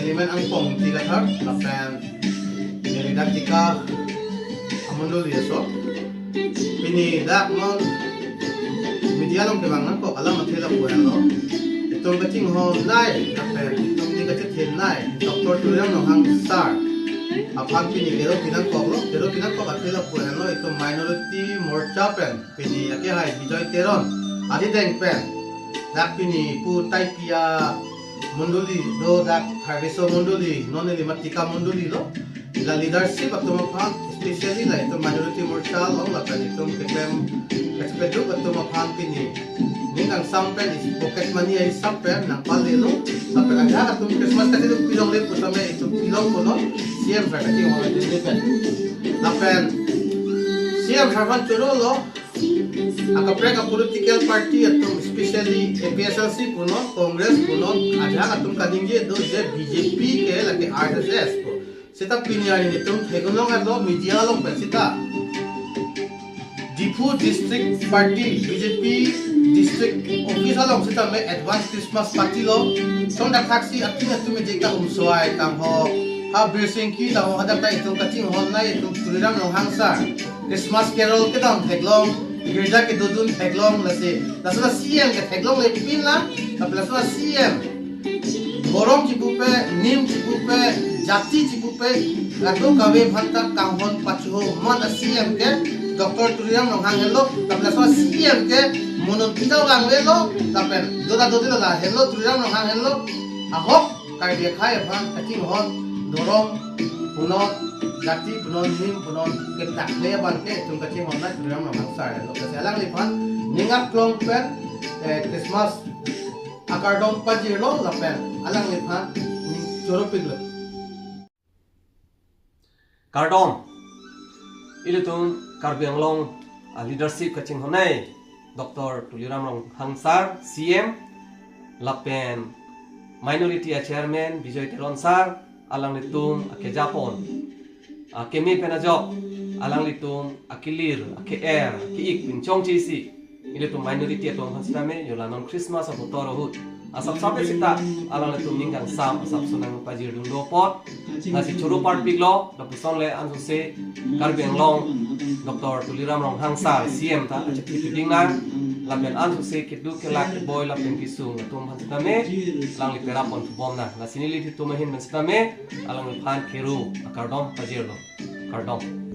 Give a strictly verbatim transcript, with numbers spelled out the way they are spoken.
Imen Angpong Ingti Kathar, lapen neli dak Tika amondoli aso. Pini dak non media along kevang nangkok alam athe lapu henlo. Itum kachinghon nai, lapen itum di kachethin nai, Doctor Tuliram Ronghang sir aphan pini kero pinangkoklo, kero pinangkok athe lapu henlo, itum Minority Morcha pen pini akehai Bijoy Teron adideng pen dak pini pu Taipi amondoli do, dak Tharveso mondoli, non neli ma Tika mondoli lo. La leadership atum aphan, especially la itum Minority Morcha along lapen itum keklem kachepeduk atum aphan pini ning kangsam pen, is pocket money ahisap pen nangpalelo. Lapen ajahak atum Christmas kacheduk pilongle pu tame itum pilong kono, C M sir kachinghon adim pen. Lapen C M sir aphan chorolo, akaprek a political party atum, especially A P H L C punon, Congress punon, ajahak atum kaningje do je B J P ke lake R S S pu. Seta pini arni itum theklong alo media along pen seta Diphu District Party B J P District Office along seta me advance Christmas party lo. Song dak thaksi atum atum je ka umsoi tang ho, ha Birsingki tang ho, hadak ta itum kachinghon nai itum Tuliram Ronghang sir Christmas carol kedam theklong, girja kedodun theklong, lasi laso la C M ke theklongle pin la, tapi laso la C M dhorom chipupe, nim chipupe, jati chipupe, kadokave aphanta kanghon pachoho man a C M ke Doctor Tuliram Ronghang henlo, tapi laso C M ke monon pidau lang velo, lapen doda dodi lo la henlo, Tuliram Ronghang henlo, ahok Karbi akhei aphan kachinghon, dhorom punon, jati punon, nim punon, ketakle abang ke itum kachinghon nai Tuliram Ronghang sir henlo. Lasi alangliphan ning aklong pen, eh, Christmas akardom pajirlo lapen alangliphan ning choropiklo. Kardom. Ilitum Karbi Anglong a leadership kachinghon nai Doctor Tuliram Ronghang sir C M lapen minority a chairman Bijoy Teron sir, alanglitum akejapon, akeme pen ajok, alanglitum akelir, ake-er, ake-ik pinchongche isi ilitum minority atum aphan sitame, yo la non Christmas abotor ahut asap sape sita alanglitum ning kangsam asap sonang pajir dun do apot, lasi choro parpiklo, lapuson le ansose Karbi Anglong Doctor Tuliram Ronghang sir C M ta achethi piding nang, lapen ansose keduk kelak keboi lapen kesung atum aphan sitame alangli perap pon thubom nang. Lasi nelitum ahin pen sitame alangliphan kero akardom pajirlo. Kardom.